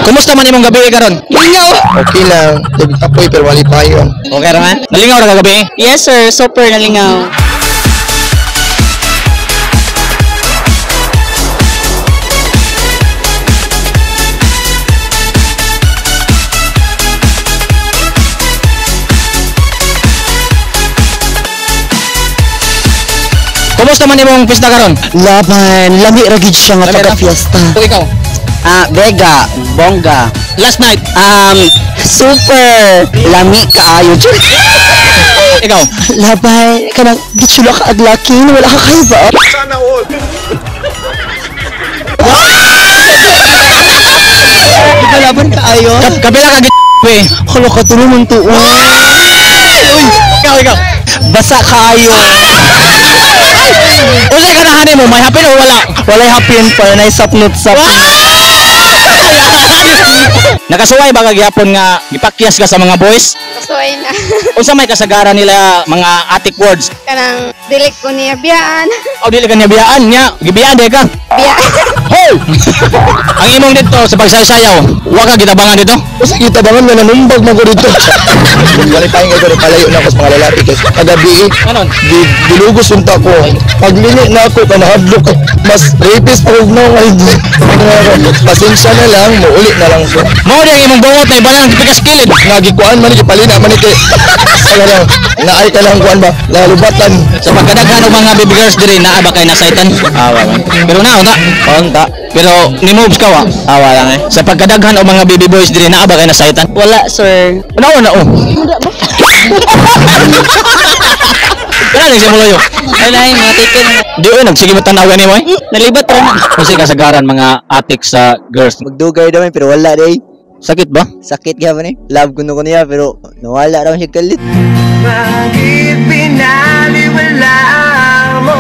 Kumusta man imong gabi karon? Lingaw. Okay lang. Apoy pero wali pa yun. Okay ra man? Nalingaw ra ka gabi? Yes sir, super nalingaw. Kumusta man imong pista karon? Laban, lami ra gid siya nga Lami ra? pagka-fiesta. Ug ikaw? Ah, Vega, bongga. Last night, Super lami kaayo. Ikaw? Laban, kanang gitsula ka aglakin, wala ka kayo ba? Sana all. Di laban kaayo? Kapila ka gid eh. Hala ka tulo man tuon. Uy, ikaw, ikaw. Basa kaayo. Unsay ganahan nimo? May hapin o wala? Walay hapin pa na sapnot sap. Nakasuway ba ka gihapon nga gipakyas ka sa mga boys? Kasuway na. Unsa may kasagaran nila mga attic words? Kanang dili ko niya biyaan. O dili ka niya biyaan nya, gibiyaan di ka. Biyaan. Hoy! Ang imong dito sa pagsayaw, wa ka gitabangan dito? Kasi kita bangan nga nanumbag man ko dito. Wali pa yung ito, palayo na ako sa mga lalaki. Kasi kagabi, Ganon. gilugos unta ko. Paglini na ako, panahadlok ko. Mas rapist pa kog na ako. Pasensya na lang, muuli na lang ko. Mao di ang imong bungot na ibalang pikas kilid. Nagikuan man ni palina man ni kay sa lang naay ka lang kuan ba lalubatan. Sa pagkadaghan og mga baby girls diri naa ba kay nasaitan? Awa man. Pero na unta. Unta. Pero ni moves ka wa? Awa lang eh. Sa pagkadaghan og mga baby boys diri naa ba kay nasaitan? Wala sir. Una na oh. Wala lang siya mulayo. Ay lang mga ticket. Di oy nagsige mo tan-aw gani mo eh. Nalibat ra na. Kasi kasagaran mga atik sa girls. Magdugay daw pero wala day. Sakit ba? Sakit gyapon eh. Love kuno ko niya pero nawala raw siya kalit. Bakit pinaliwala mo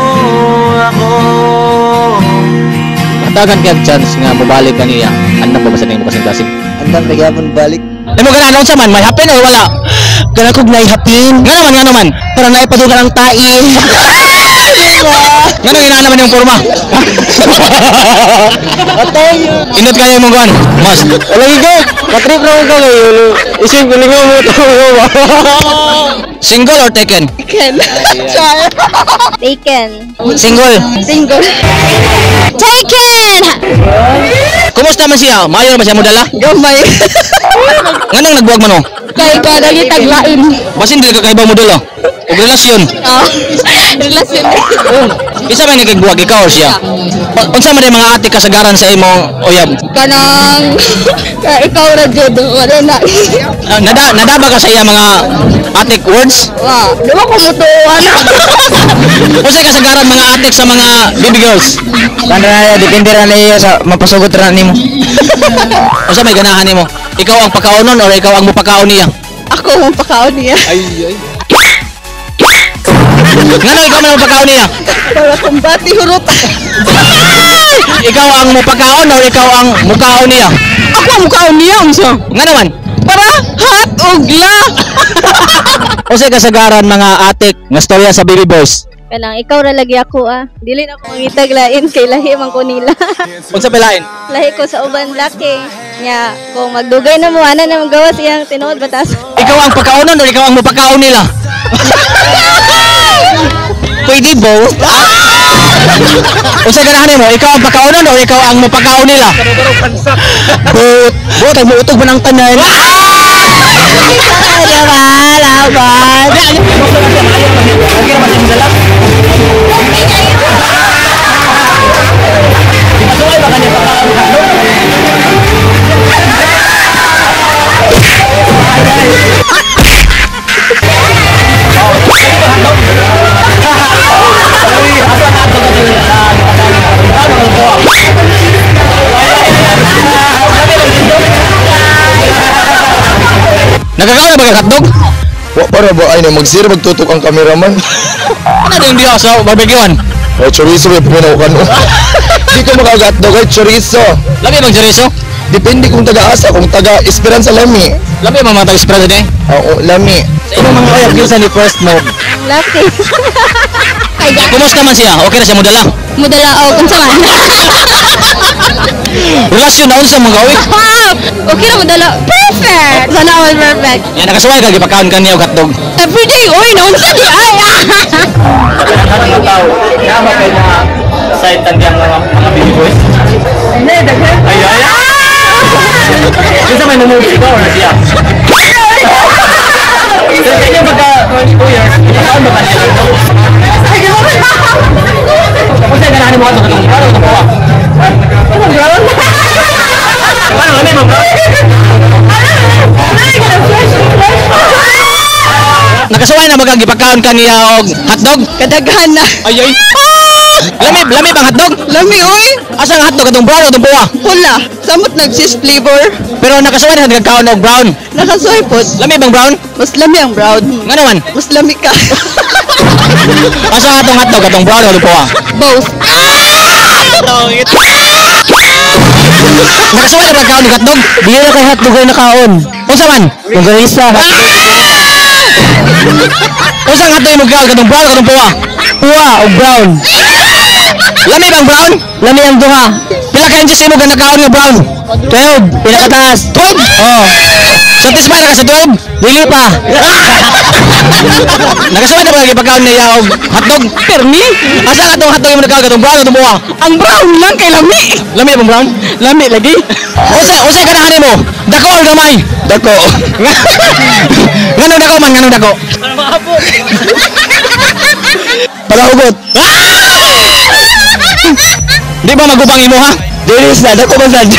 ako? Hatagan kay chance nga mobalik ka niya. Andam ba sa nimo kasing-kasing? Andam na gyapon balik. Nimo ganahan unsa man, may happen or wala? Gana kog naihapin. Ngano man? Para naipadugan ang tai. Ngano ginaan naman yung forma? Atay. Indot kayo imong kuan. Mas. Wala ko. Katrip ra ko kayo. Isip ko lingaw mo to. Single or taken? Taken. Taken. Single. Single. Taken! Kumusta man siya? Mayo na ba siya modala? Gamay. Nganong nagbuwag man oh? Kay kada gitaglain. Basin dili ka kahibaw modala. Og relasyon. Oh. Relasyon. Oh. Isa man ni buwag ikaw or siya? Unsa man yung mga ate kasagaran sa imong uyab? Kanang ikaw ra jud wala na. Ah, nadaba ka sa iya mga atik words? Wa, di ba ko mutuan? Unsa kasagaran mga atik sa mga baby girls? Kanra depende ra niya sa mapasugot ra nimo. Unsa may ganahan nimo? Ikaw ang pakaonon or ikaw ang mupakaon niya? Ako ang pakaon niya. Ngano ikaw man ang mupakaon niya? Para kumbati hurot. Ikaw ang mupakaon or ikaw ang mukaon niya? Ako ang mukaon niya unsa? Ngano man? Para hat og la. Unsa kasagaran mga atik nga storya sa baby boys? Kanang ikaw ra lagi ako ah. Dili na ko mangitag lain kay lahi man ko nila. Unsa pilain? Lahi ko sa uban laki. Nya kung magdugay na mo ana na magawas iyang tinuod batas. Ikaw ang pakaonon or ikaw ang mupakaon nila? Pwede both. Unsa ganahan nimo? Ikaw ang pakaonon or ikaw ang mupakaon nila? Both. Both ay muutog man ang tanan. Laban, laban. Nagagawa na ba kag hotdog? Wa para ba ay na magsira magtutok ang cameraman. Ano din diya sa barbecuean? Ay chorizo may paminaw ka no. Di ko makagatdog ay chorizo. Labi bang chorizo? Depende kung taga-asa, kung taga Esperanza lami. Labi bang mga taga-Esperanza din? Oo, lami. Sa imong mga uyab kinsa ni first move. Laki. Kumusta man siya? Okay na siya modala? Mudala og unsa man. Relasyon na unsa mga uy? Wow! Okay ra mudala. Perfect. Sana all perfect. Yan nakasuway ka gipakaon ka niya og hotdog. Every day oy naunsa di ay. Mga tao, nama kay na saitan diyang mga baby boys. Ay ay. Kinsa may namove ikaw or siya? Pero sa inyo pagka 22 years, gipakaon ba ka niya hotdog? Unsa ganahan mo ato katong brown o katong puwa? Ano lami mo brown? Nakasuway na ba kang gipakaon ka niya og hotdog? Kadaghan na. Ay ay. Lami, lami bang hotdog? Lami oy. Asa ang hotdog atong brown o atong puwa? Pula. Samot nag cheese flavor. Pero nakasuway na nagkaon og brown. Nakasuway pod. Lami bang brown? Mas lami ang brown. Nga naman. Mas lami ka. Asa ang atong hotdog atong brown o atong puwa? Both. Nakasuway na ba kaon og hotdog? Di na kay hotdog ay nakaon. Unsa man? Longganisa. Unsa ang hotdog imong kaon katong brown o katong puwa? Puwa o brown. Lami bang brown? Lami ang duha. Pila ka inches imo nakaon nga brown? 12. Pinakataas. 12? Oh. Satisfied na ka sa 12? Dili pa. Nakasuway na ba gipakaon niya og hotdog? Permi. Asa ang atong hotdog imong nakaon katong brown o katong puwa? Ang brown lang kay lami. Lami bang brown? Lami lagi. Unsa unsa ganahan nimo? Dako or gamay? Dako. Nganong dako man, nganong dako? Palahugot. Di ba magubang imo ha? Dinis na, dako man sad.